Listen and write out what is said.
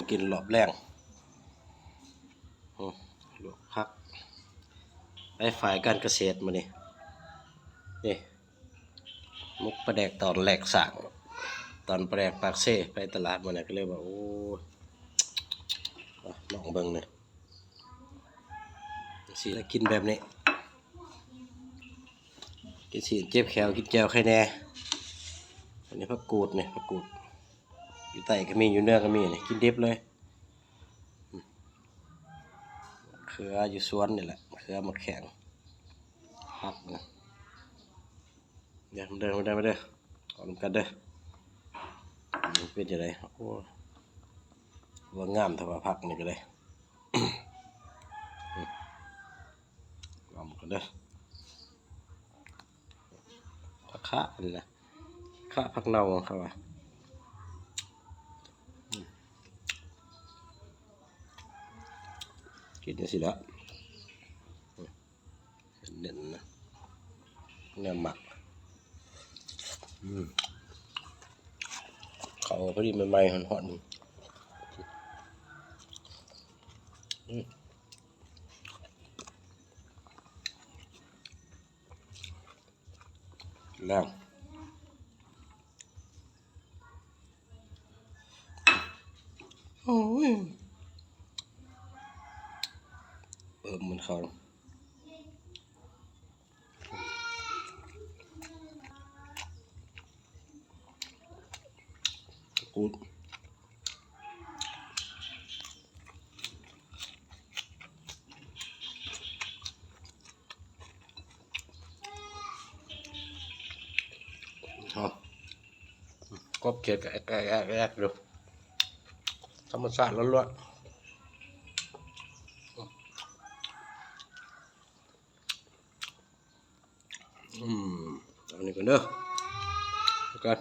ກິນລອບແລງ ອື ລວກຜັກ ໄປຝ່າຍການກະເສດມື້ນີ້ ນີ້ ໝົກປາແດກຕອນແລກສ້າງ ຕອນປາແດກປາກເຊ ໄປຕະຫຼາດມື້ນັ້ນ ກໍເລີຍວ່າ ໂອ້ຍ ອາ ລອງເບິ່ງແໜ່ ຈັ່ງຊີ້ລະ ກິນແບບນີ້ ກິນຊີ້ນເຈັບແຂ້ວ ກິນແຈ່ວໄຄແນ່ ອັນນີ້ຜັກກູດນີ້ ຜັກກູດ ຢູ່ໃຕ້ກໍມີ ຢູ່ເໜືອກໍມີນີ້ ກິນດິບເລີຍ ເຂືອຢູ່ສວນນີ້ແຫຼະ ເຂືອໝາກແຂ້ງ ຜັກນະ ເດີ ມາເດີ ມາເດີ ມາເດີ ເຂົ້ານຳກັນເດີ ເປັນຈັ່ງໃດ ໂອ້ ວ່າງາມແທ້ວ່າ ຜັກນີ້ກໍໄດ້ ລອງກັນເດີ ຜັກຄະນີ້ນະ ຄະຜັກເນົ່າເຂົາວ່າ ກິນຈັ່ງຊີ້ແຫຼະ ເນັ້ນນະ ແນວໝັກ ອື ເຂົ້າພໍດີໃໝ່ໆ ຮ້ອນໆ ອື ແລ້ວ ໂອ້ຍ ເອີ່ມມັນເຂົ້າ ກູດ ຫອມ ກົບເຂດກໍແອກໆໆໆຢູ່ ທຳມະຊາດລ້ວນໆ ອືມ ເອົານີ້ກ່ອນເດີ ແລ້ວກໍ